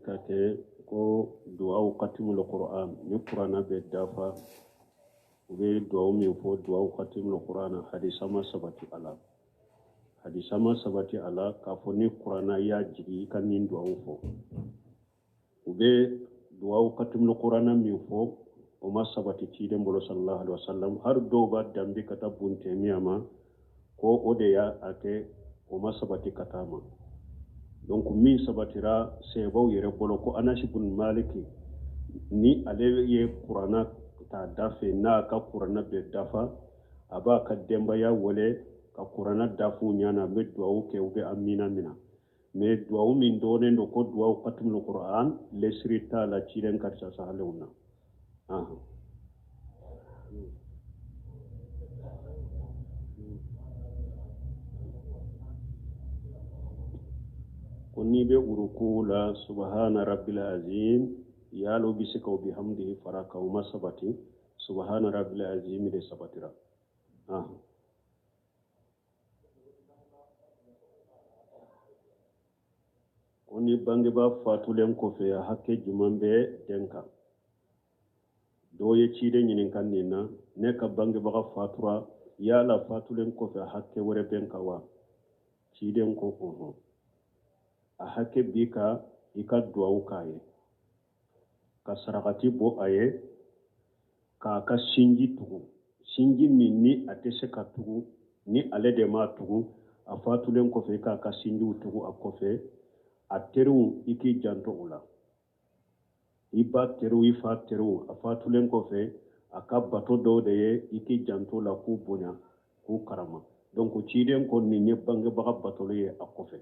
ka kɛ ko duwawu katimul Qur'an, ni kuranna bɛ dafa, u bɛ duwawu min fɔ duwawu katimul Qur'an, hadisa ma sabati a la. Hadisa ma sabati a la k'a fɔ ni kuranna y'a jigi i ka nin duwawu fɔ. U bɛ duwawu katimul Qur'an min fɔ, o ma sabati ciden bolo sallallahu alaihi wasallam. Hali dɔw b'a danbe ka taa Bun Tɛmiya ma ko o de y'a kɛ, o ma sabati ka taa ma. Donc min sabatira sahabaw yɛrɛ bolo, ko Anasi bun Maliki, ni ale ye kuranna ta da fɛ, n'a ka kuranna bɛ dafa, a b'a ka denbaya wele ka kuranna dafu ɲana, a bɛ duwawu kɛ, u bɛ amina mina. Mais duwawu min dɔnnen don ko duwawu katimul Qur'an, lesiri t'a la ciden ka sahalenw na. Ko n'i bɛ uruku la, subahana rabbil azim, yalo bɛ se ka o bihamdihi fara kan, o ma sabati. Subahana rabbil azim de sabatira. Ko ni bangebaa fatulen kɔfɛ, a hakɛ jumɛn bɛ den kan? Dɔw ye ciden ɲininka nin na: ne ka bangebaga fatura, yala fatulen kɔfɛ a hakɛ wɛrɛ bɛ n kan wa? Ciden ko ɔhɔn, a hakɛ b'i kan i ka duwawu k'a ye, ka sarakati bɔ a ye, k'a ka sinji tugu, sinji min ni a tɛ se ka tugu ni ale de m'a tugu. A fatulen kɔfɛ, i k'a ka sinjiw tugu a kɔfɛ. A teriw, i k'i janto u la, i ba teriw, i fa teriw. A fatulen kɔfɛ, a ka bato dɔw de ye, i k'i janto la, k'u bonya, k'u karama. Donc ciden ko nin ye bangebaga batoli ye a kɔfɛ.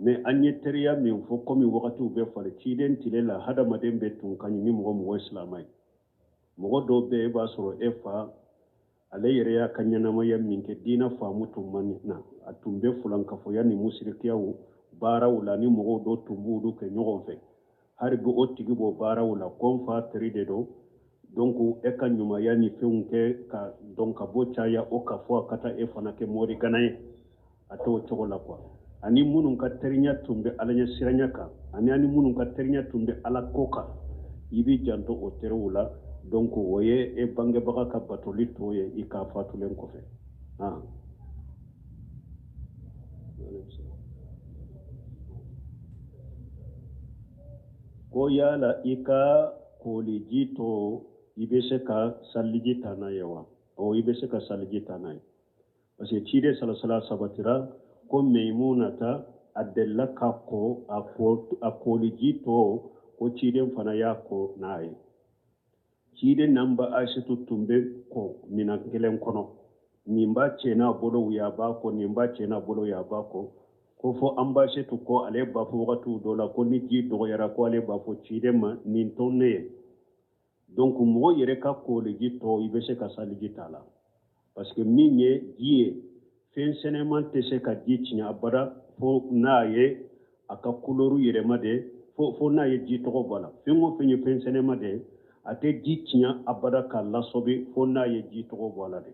Mais an ye teriya min fɔ, komi wagatiw bɛ falen, ciden tile la hadamaden bɛɛ tun ka ɲi ni mɔgɔ mɔgɔ ye silamɛ ye. Mɔgɔ dɔw bɛ, e b'a sɔrɔ e fa, ale yɛrɛ y'a ka ɲɛnamaya min kɛ, diinɛ faamu tun ma na, a tun bɛ fulankafoya ni musirikiyaw baaraw la, ni mɔgɔw dɔ tun b'olu kɛ ɲɔgɔn fɛ. Hali bi o tigi b'o baaraw la, ko n fa teri de don. Donc e ka ɲumanya ni fɛnw kɛ ka dɔn ka bɔ caya, o ka fɔ a ka taa e fana kɛ morigana ye, a t'o cogo la quoi. Ani minnu ka teriya tun bɛ ala ɲɛ siranya kan, ani minnu ka teriya tun bɛ ala ko kan, i b'i janto o teriw la. Donc o ye e bangebaga ka batoli tɔ ye i ka fatulen kɔfɛ. Ko yala i ka koliji tɔ, i bɛ se ka saliji ta n'a ye wa? Ɔ, i bɛ se ka saliji ta n'a ye, parce que ciden salasala sabatira ko Maimunata a delila ka ko a koliji tɔ, ko ciden fana y'a ko n'a ye. Ciden n'an ba Aisatu tun bɛ ko minan kelen kɔnɔ, nin b'a cɛ n'a bolo ye, a b'a ko, nin b'a cɛ n'a bolo ye, a b'a ko. Ko fo an ba Aisatu ko ale b'a fɔ wagatiw dɔ la ko ni ji dɔgɔyara, ko ale b'a fɔ ciden ma nin to ne ye. Donc mɔgɔ yɛrɛ ka koliji tɔ, i bɛ se ka saliji t'a la, parce que min ye ji ye, fɛn sɛnɛman tɛ se ka ji tiɲɛ abada fo n'a ye a ka kulɔru yɛlɛma de, fo n'a ye ji tɔgɔ bɔ a la. Fɛn o fɛn ye fɛn sɛnɛma de, a tɛ ji tiɲɛ abada k'a lasɔbi fo n'a ye ji tɔgɔ bɔ a la de.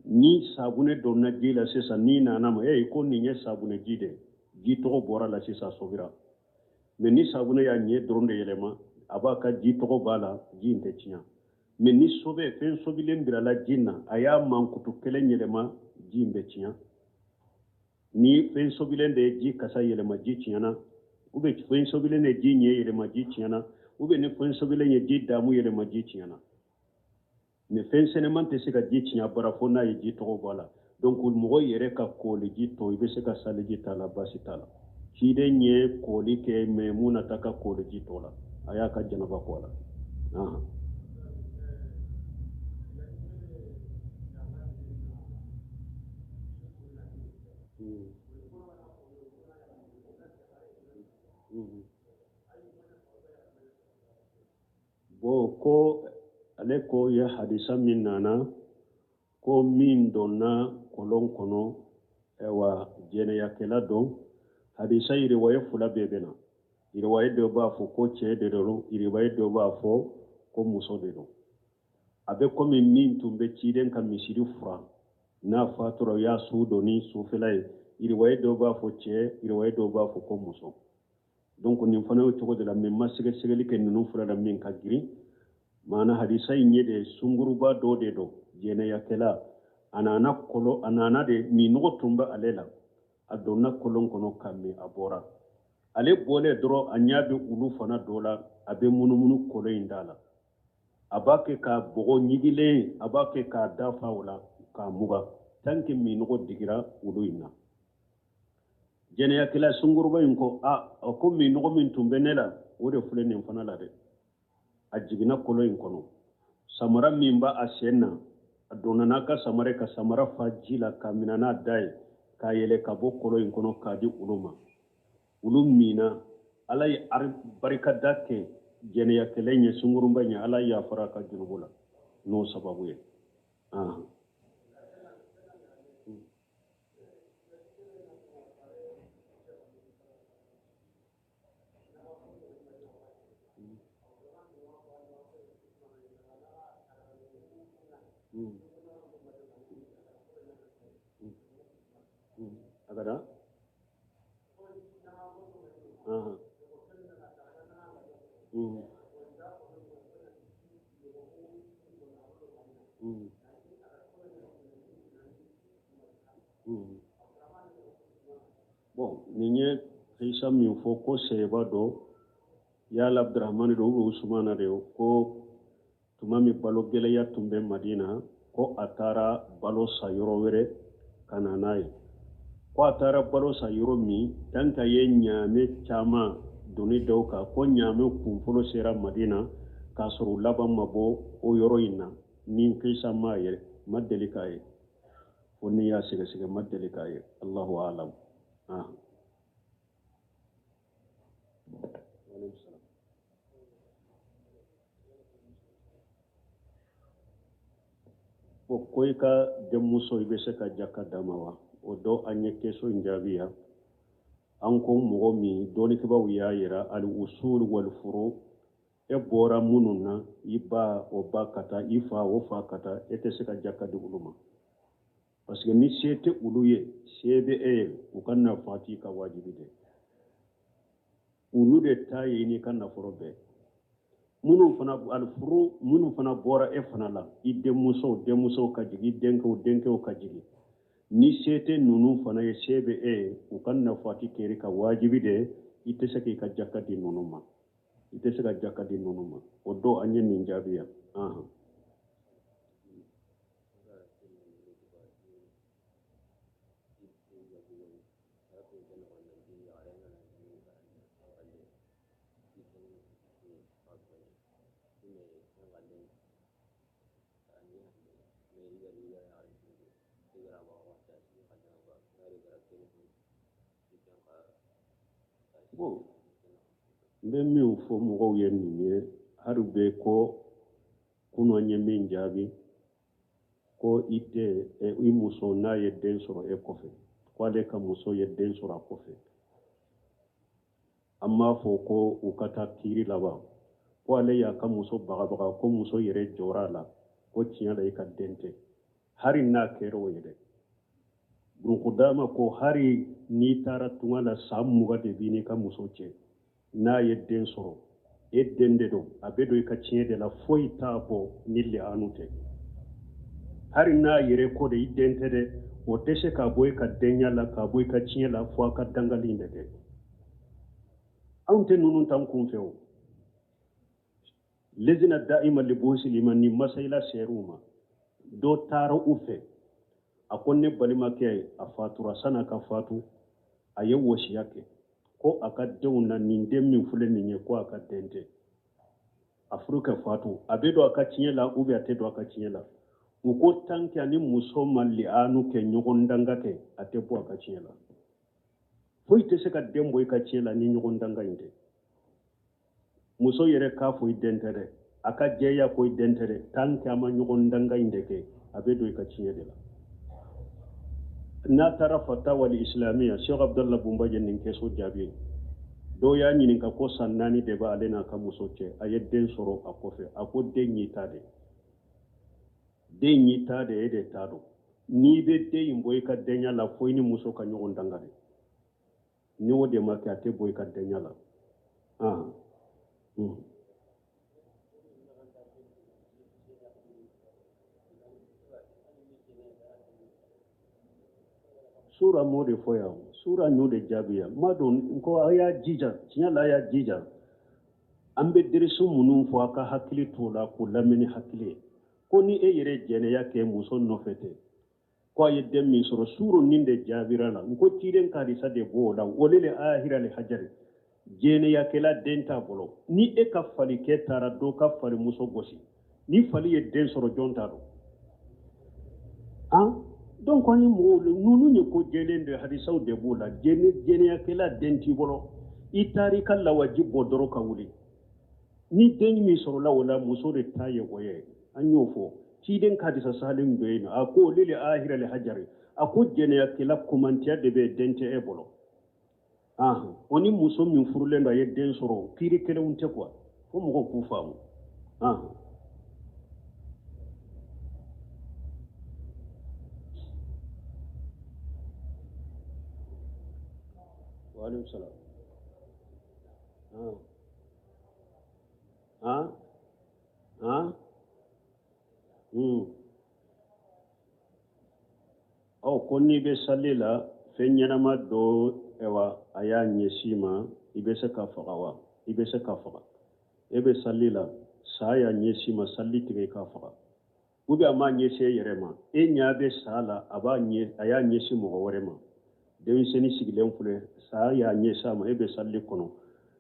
Ni sabunɛ donna ji la sisan, n'i nana ma e ko nin ye sabunɛ ji de, ji tɔgɔ bɔra la sisan, sɔbira. Mais ni sabunɛ y'a ɲɛ dɔrɔn de yɛlɛma, a b'a ka ji tɔgɔ b'a la, ji in tɛ tiɲɛ. Mais ni sɔbɛ fɛn sɔbilen bilala ji na, a y'a mankutu kelen yɛlɛma, ji in bɛ tiɲɛ. Ni fɛn sɔbilen de ye ji kasa yɛlɛma, ji tiɲɛna. Ou bien fɛn sɔbilen de ye ji ɲɛ yɛlɛma, ji tiɲɛna. Ou bien ni fɛn sɔbilen ye ji damu yɛlɛma, ji tiɲɛna. Mais fɛn sɛnɛman tɛ se ka ji tiɲɛ bara fo n'a ye ji tɔgɔ bɔ a la. Donc mɔgɔ yɛrɛ ka koli ji tɔ, i bɛ se ka saliji t'a la, baasi t'a la. Ciden ye koli kɛ Maimunata ka koli ji tɔ la, a y'a ka janaba ko a la. Bon, ko ale ko ye hadisa min nana ko min donna kɔlɔn kɔnɔ, ayiwa, jɛnɛyakɛla don. Hadisa riwaya fila bɛɛ bɛ na. Riwaya dɔ b'a fɔ ko cɛ de don, riwaya dɔ b'a fɔ ko muso de don. A bɛ komi min tun bɛ ciden ka misiri furan, n'a fatura, u y'a su don ni sufɛla ye. Riwaya dɔ b'a fɔ cɛ, riwaya dɔ b'a fɔ ko muso. Donc nin fana y'o cogo de la, mais n ma sɛgɛsɛgɛli kɛ ninnu fila la min ka girin. Maana hadisa in ye de sunguruba dɔ de don, jɛnɛyakɛla. A nana kɔlɔn, a nana de minnɔgɔ tun bɛ ale la, a donna kɔlɔn kɔnɔ ka min, a bɔra. Ale bɔlen dɔrɔn, a ɲɛ bɛ olu fana dɔ la, a bɛ munumunu kɔlɔn in da la, a b'a kɛ ka bɔgɔ ɲigilen, a b'a kɛ k'a dafa o la k'a muga, tant que minnɔgɔ digira olu in na. Jɛnɛyakɛla sunguruba in ko a ko minnɔgɔ min tun bɛ ne la, o de filɛ nin fana la dɛ. A jiginna kɔlɔn in kɔnɔ, samara min b'a a sen na, a donna n'a ka samara ka samara fa ji la k'a minɛ n'a da ye, k'a yɛlɛ ka bɔ kɔlɔn in kɔnɔ k'a di olu ma. Olu minna. Ala ye barikada kɛ jɛnɛyakɛla ye, sungurunba ye. Ala yafara a ka junubu la n'o sababu ye. A ka da. Bon, nin ye kisa min fɔ ko sɛyɛba dɔ yala Abdurahmani don ou Usumana de, ko tuma min balo gɛlɛya tun bɛ Madina, ko a taara balo san yɔrɔ wɛrɛ ka na n'a ye. Ko a taara balo san yɔrɔ min, tant que a ye ɲaamɛ caman doni dɔw kan, ko ɲaamɛ kunfɔlɔ sera Madina k'a sɔrɔ u laban ma bɔ o yɔrɔ in na. Nin kisa m'a ye, ma deli k'a ye, fo n'i y'a sɛgɛsɛgɛ, ma deli k'a ye. Allahu alam. Ah. Bon, ko i ka denmuso, i bɛ se ka jaka d'a ma wa? O dɔ an ye question in jaabi yan. An ko mɔgɔ min dɔnnikɛbaaw y'a yira al usul wal furu, e bɔra minnu na, i ba o ba ka taa, i fa o fa ka taa, e tɛ se ka jaka di olu ma, parce que ni se tɛ olu ye, se bɛ e ye. U ka nafa t'i ka wajibi de, olu de ta ye n'i ka nafolo bɛɛ. Minnu fana alifuru, minnu fana bɔra e fana la, i denmusow denmusow ka jigin, i denkɛw denkɛw ka jigin, ni se tɛ ninnu fana ye, se bɛ e ye, u ka nafati kɛr'i ka wajibi de. I tɛ se k'i ka jaka di ninnu ma, i tɛ se ka jaka di ninnu ma. O don an ye nin jaabi yan. Bon, n bɛ min fɔ mɔgɔw ye nin ye, hali bɛ ko kunun an ye min jaabi ko i den, i muso n'a ye den sɔrɔ e kɔfɛ, ko ale ka muso ye den sɔrɔ a kɔfɛ, an b'a fɔ ko u ka taa kiiri laban, ko ale y'a ka muso bagabaga, ko muso yɛrɛ jɔra a la ko tiɲɛ la i ka den tɛ. Hari n'a kɛra o ye dɛ, Ibn Kudama ko hari n'i taara tunga la, san 20 de b'i n'i ka muso cɛ, n'a ye den sɔrɔ, e den de don, a bɛ don i ka tiɲɛ de la, foyi t'a bɔ ni li'anu tɛ. Hari n'a yɛrɛ ko de i den tɛ dɛ, o tɛ se k'a bɔ i ka denya la, k'a bɔ i ka tiɲɛ la, fo a ka dangali in de kɛ. Anw tɛ ninnu t'an kun fɛ o lejina da'ima li buhusil iman ni masayila sɛriw ma. Dɔ taara u fɛ, a ko ne balimakɛ a fatura, san'a ka fatu a ye wasiya kɛ ko a ka denw na nin den min filɛ nin ye, ko a ka den tɛ. A furu ka fatu, a bɛ don a ka tiɲɛ la ou bien a tɛ don a ka tiɲɛ la? U ko tant que a ni muso ma li'anu kɛ, ɲɔgɔn danga kɛ, a tɛ bɔ a ka tiɲɛ la. Foyi tɛ se ka den bɔ i ka tiɲɛ la ni ɲɔgɔn danga in tɛ. Muso yɛrɛ k'a fɔ i den tɛ dɛ, a ka jɛya ko i den tɛ dɛ, tant que a ma ɲɔgɔn danga in de kɛ, a bɛ don i ka tiɲɛ de la. N'a taara fatawa al islamiya, Sheikh Abdallah Bumba ye nin question jaabi ye. Dɔw y'a ɲininka ko san 4 de b'ale n'a ka muso cɛ, a ye den sɔrɔ a kɔfɛ. A ko den y'i ta de, den y'i ta de, e de ta don. N'i bɛ den in bɔ i ka denya la, fo i ni muso ka ɲɔgɔn danga de. Ni o de ma kɛ, a tɛ bɔ i ka denya la. Ah. Sura m'o de fɔ yan sura y'o de jaabi yan ma don n ko a y'a jija tiɲɛ la a y'a jija an bɛ derisu minnu fɔ a ka hakili t'o la k'o lamɛn ni hakili ye ko ni e yɛrɛ jɛnɛya kɛ muso nɔfɛ tɛ ko a ye den min sɔrɔ suro nin de jaabira la n ko ciden ka hadisa de b'o la o le le ahira le hajari jɛnɛyakɛla den t'a bolo ni e ka falikɛ taara dɔ ka falimuso gosi ni fali ye den sɔrɔ jɔn ta don an donc an ye mɔgɔw ninnu ye ko jɛlen de hadisaw de b'o la jɛnɛyakɛla den t'i bolo i taara i ka lawaji bɔ dɔrɔn ka wuli ni den min sɔrɔla o la muso de ta ye o ye an y'o fɔ ciden ka hadisa sahalen dɔ yen a ko lili ahira le hajari a ko jɛnɛyakɛla komantiya de bɛ den tɛ e bolo ahan o ni muso min furulen don a ye den sɔrɔ kiiri kelenw tɛ quoi fo mɔgɔw k'u faamu ahan waaleykum salaam han han Ɔ ko n'i bɛ sali la fɛn ɲɛnama dɔ ɛwa a y'a ɲɛsin i ma i bɛ se k'a faga wa i bɛ se k'a faga e bɛ sali la sa y'a ɲɛsin i ma sali tigɛ i k'a faga ou bien a m'a ɲɛsin e yɛrɛ ma e ɲɛ bɛ sa la a b'a ɲɛ a y'a ɲɛsin mɔgɔ wɛrɛ ma denmisɛnnin sigilen filɛ sa y'a ɲɛsin a ma e bɛ sali kɔnɔ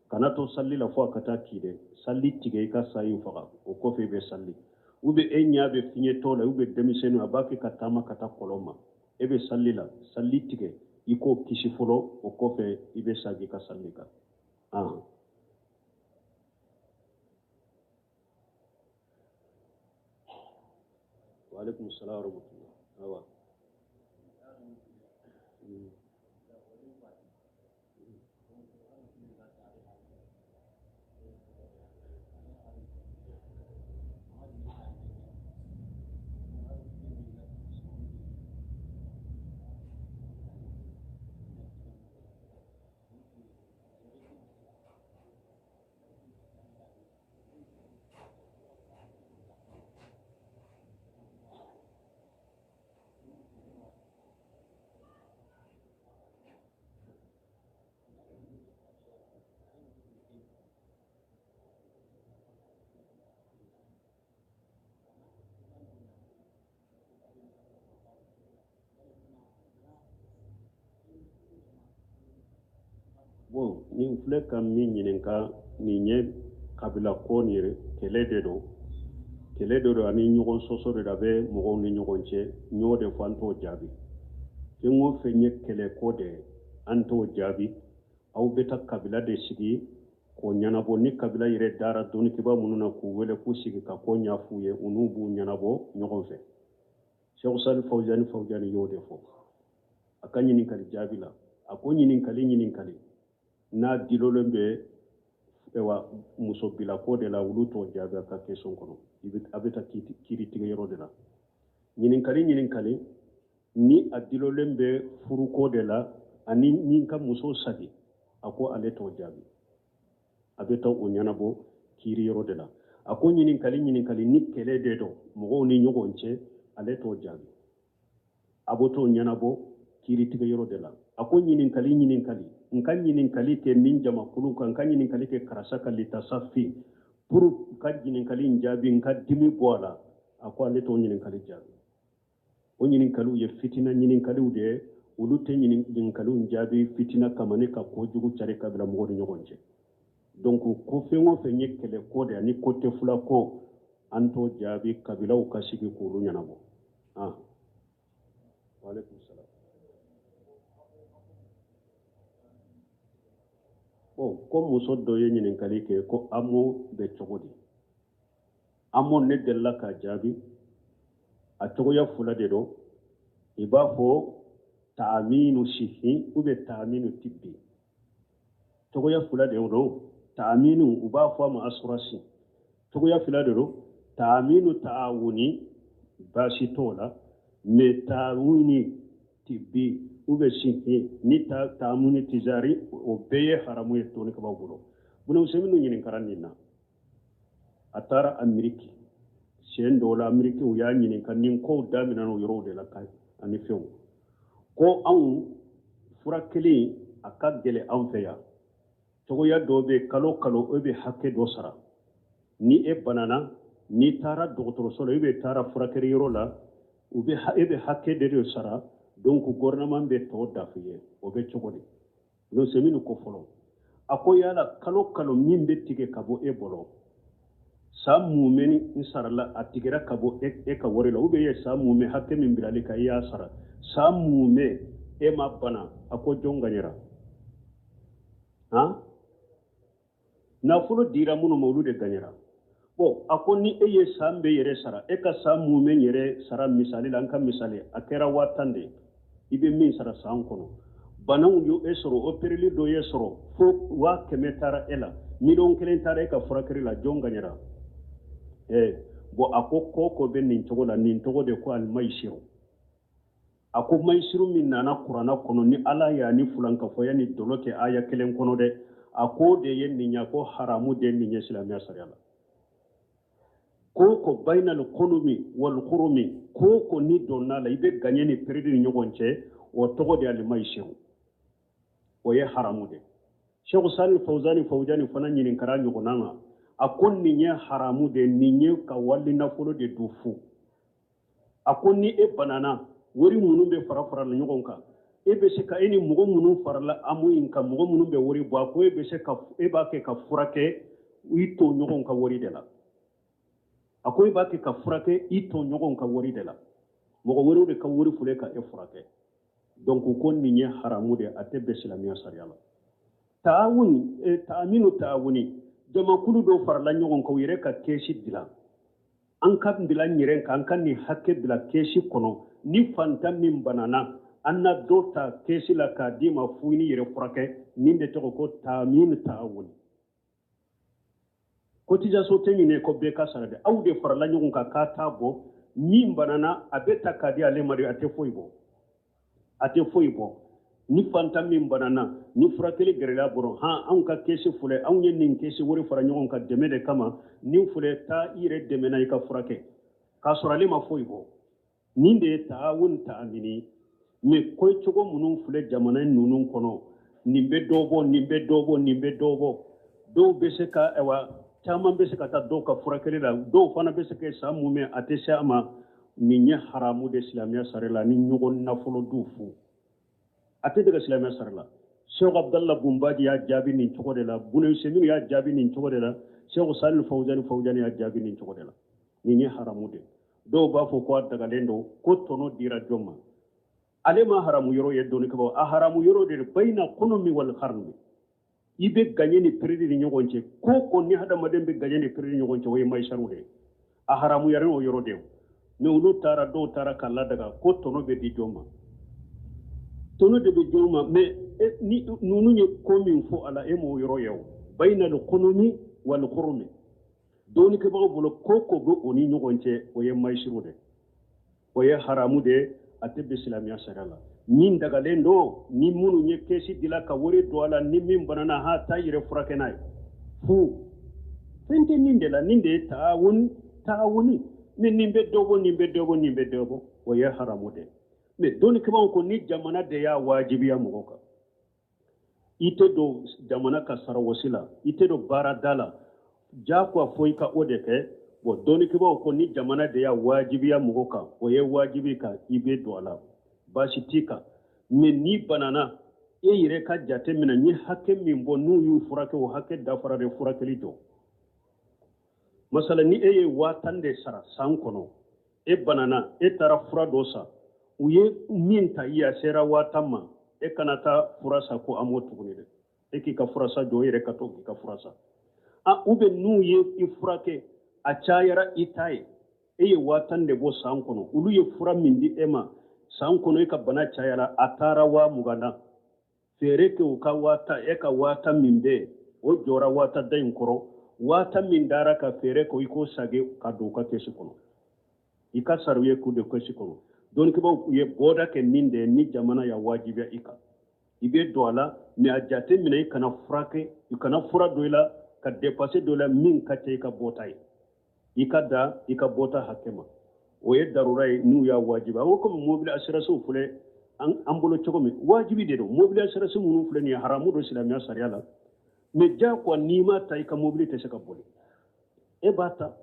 kana to sali la fo a ka taa ki dɛ sali tigɛ i ka sa in faga o kɔfɛ i bɛ sali ou bien e ɲɛ bɛ fiɲɛtɔ la ou bien denmisɛnnin a b'a kɛ ka taama ka taa kɔlɔn ma e bɛ sali la sali tigɛ i k'o kisi fɔlɔ o kɔfɛ i bɛ sagin i ka sali kan ah. Waaleykum salaam wa rahmatullah. Awa. Bon nin filɛ ka min ɲininka nin ye kabila ko nin ye kɛlɛ de don kɛlɛ de don ani ɲɔgɔn sɔsɔ de a bɛ mɔgɔw ni ɲɔgɔn cɛ n y'o de fɔ an t'o jaabi fɛn o fɛn ye kɛlɛ ko de ye an t'o jaabi aw bɛ taa kabila de sigi k'o ɲɛnabɔ ni kabila yɛrɛ dara dɔnnikɛbaa minnu na k'u wele k'u sigi ka ko ɲɛf'u ye u n'u b'u ɲɛnabɔ ɲɔgɔn fɛ Sheikh Salih Fawzani Fawzani y'o de fɔ a ka ɲininkali jaabi la a ko ɲininkali ɲininkali n'a dilolen bɛ ewa muso bila ko de la olu t'o jaabi a ka question kɔnɔ a bɛ taa kiiritigɛ yɔrɔ de la ɲininkali ɲininkali ni a dilolen bɛ furuko de la ani ni ka muso sagi a ko ale t'o jaabi a bɛ taa o ɲɛnabɔ kiiri yɔrɔ de la a ko ɲininkali ɲininkali ni kɛlɛ de don mɔgɔw ni ɲɔgɔn cɛ ale t'o jaabi a b'o t'o ɲɛnabɔ kiiritigɛ yɔrɔ de la a ko ɲininkali ɲininkali n ka ɲininkali kɛ nin jamakulu kan n ka ɲininkali kɛ karisa ka litasafi pour ka ɲininkali in jaabi n ka dimi bɔ a la a ko ale t'o ɲininkali jaabi o ɲininkaliw ye fitina ɲininkaliw de ye olu tɛ ɲininkaliw jaabi fitina kama ni ka kojugu cari kabila mɔgɔw ni ɲɔgɔn cɛ donc ko fɛn o fɛn ye kɛlɛ ko de ani ko tɛ fula ko an t'o jaabi kabilaw ka sigi k'olu ɲɛnabɔ ah waaleykum salam bon ko muso dɔ ye ɲininkali kɛ ko amo bɛ cogo di amo ne delila k'a jaabi a cogoya fila de don i b'a fɔ taaminu sihi ou bien taaminu tibbi cogoya fila de don taaminu u b'a fɔ a ma asurasi cogoya fila de don taaminu taawuni baasi t'o la mais taawuni tibbi ou bien sihi ni taamuni tijari o bɛɛ ye haramu ye dɔnnikɛbaaw bolo Buna Useminu ɲininkara nin na, a taara Ameriki siɲɛ dɔw la, Amerikiw y'a ɲininka nin kow daminɛna o yɔrɔw de la ka ani fɛnw ko anw furakɛli a ka gɛlɛn anw fɛ yan. Cogoya dɔ bɛ kalo kalo e bɛ hakɛ dɔ sara, ni e banana, n'i taara dɔgɔtɔrɔso la, i bɛ taara furakɛli yɔrɔ la, u bɛ e bɛ hakɛ de sara, donc gouvernement bɛ tɔ dafa i ye. O bɛ cogo di? Ibn Usaymin ko fɔlɔ, a ko yala kalo kalo min bɛ tigɛ ka bɔ e bolo, san mumɛ ni n sarala a tigɛra ka bɔ e ka wari la, ou bien e ye san mumɛ hakɛ min bilali kan i y'a sara, san mumɛ e ma bana, a ko jɔn gaɲɛra? Han, nafolo dira minnu ma, olu de gaɲɛra. Bon, a ko ni e ye san bɛɛ yɛrɛ sara, e ka san mumɛ yɛrɛ sara, misali la, an ka misali, a kɛra 10,000 de ye, i bɛ min sara san kɔnɔ, banaw ye e sɔrɔ, opereli dɔ ye sɔrɔ, fo 100,000 taara e la, 1,000,000 taara e ka furakɛli la, jɔn gaɲɛra? Bon, a ko ko ko bɛ nin cogo la, nin tɔgɔ de ko alimayisiru. A ko mayisiru min nana kuranna kɔnɔ, ni Ala y'a ni fulankafoya ni dɔlɔ kɛ aya kelen kɔnɔ dɛ, a ko de ye nin ye, ko haramu de nin ye silamɛya sariya la. Ko ko bayinal kunumi wal hurumi, ko ko ni donna la i bɛ gaɲɛ ni peredi ni ɲɔgɔn cɛ, o tɔgɔ de alimayisiru, o ye haramu de. Sheikh Salih Fawzani Fawzani fana ɲininkara ɲɔgɔnna ma, a ko nin ye haramu de, nin ye ka wali nafolo de dun fu. A ko ni e banana, wari minnu bɛ fara fara la ɲɔgɔn kan, e bɛ se ka e ni mɔgɔ minnu farala amu in kan, mɔgɔ minnu bɛ wari bɔ, a ko e bɛ se ka e b'a kɛ ka furakɛ i tɔɲɔgɔnw ka wari de la. A ko e b'a kɛ ka furakɛ i tɔɲɔgɔnw ka wari de la, mɔgɔ wɛrɛw de ka wari filɛ ka e furakɛ. Donc ko nin ye haramu de, a tɛ bɛn silamɛya sariya la. Taawuni, taaminu taawuni, jamakulu dɔw farala ɲɔgɔn kan, u yɛrɛ ka kɛsi dilan, an ka bila n yɛrɛ kan, an ka nin hakɛ bila kɛsi kɔnɔ, ni fantan min banana, an na dɔ ta kɛsi la k'a d'i ma fu ni yɛrɛ furakɛ, nin de tɔgɔ ko taaminu taawuni. Cotisation tɛ ɲinɛ ko bɛɛ ka sara dɛ, aw de farala ɲɔgɔn kan k'a t'a bɔ, min banana a bɛ ta k'a di ale ma de, a tɛ foyi bɔ, a tɛ foyi bɔ. Ni fantan min banana, ni furakɛli gɛrɛla bɔrɔ, han, anw ka kɛsi filɛ, anw ye nin kɛsi wari fara ɲɔgɔn kan dɛmɛ de kama, nin filɛ, taa i yɛrɛ dɛmɛ na i ka furakɛ, k'a sɔrɔ ale ma foyi bɔ. Nin de ye taawun taamini. Mais ko cogo minnu filɛ jamana ninnu kɔnɔ, nin bɛ dɔ bɔ, nin bɛ dɔ bɔ, nin bɛ dɔ bɔ, dɔw bɛ se ka, ayiwa, caman bɛ se ka taa dɔw ka furakɛli la, dɔw fana bɛ se ka san mun mɛn a tɛ se a ma. Nin ye haramu de silamɛya sariya la, ni ɲɔgɔn nafolo du fu, a tɛ dɛgɛ silamɛya sariya la. Cheikh Abdallah Bumbaji y'a jaabi nin cogo de la, Buna Usaymin y'a jaabi nin cogo de la, Cheikh Salih Fawzani Fawzani y'a jaabi nin cogo de la. Nin ye haramu de. Dɔw b'a fɔ ko a dagalen don, ko tɔnɔ dira jɔn ma? Ale ma haramu yɔrɔ ye dɔnnikɛbaaw, a haramu yɔrɔ de bayina kunumi wal harumi, i bɛ gaɲɛ ni peredi ni ɲɔgɔn cɛ. Ko ko ni hadamaden bɛ gaɲɛ ni peredi ni ɲɔgɔn cɛ, o ye mayisaru de ye, a haramuyaren o yɔrɔ de ye. Mais olu taara, dɔw taara k'a ladaga ko tɔnɔ bɛ di jɔn ma, tɔnɔ de bɛ jɔn ma. Mais ni ninnu ye ko min fɔ a la, e m'o yɔrɔ ye o. Bayina al kunumi wal hurumi, dɔnnikɛbagaw bolo ko ko bɛ o ni ɲɔgɔn cɛ, o ye mayisiru de, o ye haramu de, a tɛ bɛn silamɛya sariya la. Min dagalen don, ni minnu ye kɛsi dila ka wari don a la, ni min banana, ha, taa yɛrɛ furakɛ n'a ye fu, fɛn tɛ nin de la. Nin de ye taawun taawuni. Mais nin bɛ dɔ bɔ, nin bɛ dɔ bɔ, nin bɛ dɔ bɔ, o ye haramu de. Mais dɔnnikɛbaaw ko ni jamana de y'a wajibiya mɔgɔ kan, i tɛ don jamana ka sarawɔsi la, i tɛ don baarada la, jagoya fo i ka o de kɛ. Bon, dɔnnikɛbaaw ko ni jamana de y'a wajibiya mɔgɔ kan, o ye wajibi kan, i bɛ don a la, baasi t'i kan. Mais n'i banana, e yɛrɛ ka jate minɛ, n ye hakɛ min bɔ, n'u y'u furakɛ, o hakɛ dafara de, furakɛli jɔ. Masala, ni e ye 10,000 de sara san kɔnɔ, e banana, e taara fura dɔ san, u ye min ta i ye, a sera 10,000 ma, e kana taa fura san ko an m'o tuguni dɛ, e k'i ka fura san jɔ, e yɛrɛ ka to k'i ka fura san. A, ou bien n'u ye i furakɛ, a cayara i ta ye, e ye 10,000 de bɔ san kɔnɔ, olu ye fura min di e ma san kɔnɔ, e ka bana cayara, a taara 20,000 na, feere kɛ u ka 10,000, e ka 10,000 min bɛ yen, o jɔra 10,000 da in kɔrɔ, 10,000 min dara ka feere kɛ, i k'o sage ka don u ka kɛsi kɔnɔ, i ka sara u ye k'u de kɛsi kɔnɔ. Dɔnnikɛbaaw ye bɔda kɛ nin de ye, ni jamana y'a wajibiya i kan. I bɛ don a la, mais a jate minɛ, i kana furakɛ, i kana fura don i la ka dépense don i la min ka ca i ka bɔta ye. I ka dan i ka bɔta hakɛ ma. O ye darura ye n'u y'a wajibi. A ko komi mobili assurance filɛ an bolo cogo min, wajibi de don. Mobili assurance minnu filɛ nin ye, haramu don silamɛya sariya la, mais diyagoya n'i m'a ta, i ka mobili tɛ se ka boli. E b'a ta.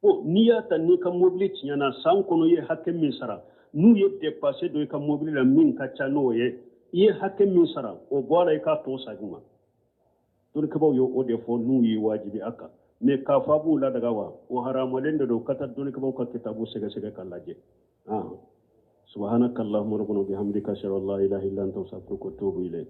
Bon, n'i y'a ta, n'i ka mobili tiɲɛna, san kɔnɔ i ye hakɛ min sara, n'u ye dépense don i ka mobili la min ka ca n'o ye, i ye hakɛ min sara, o bɔ a la, i k'a tɔ segin ma. Dɔnnikɛbaaw ye o de fɔ n'u ye wajibi a kan. Mais k'a fɔ a b'u ladaga wa, o haramalen de don. Ka taa dɔnnikɛbaaw ka kitabu sɛgɛsɛgɛ ka lajɛ. Subhanaka allahumma rabbana bihamdika, ashhadu an la ilaha illa anta, astaghfiruka wa atubu ilayk.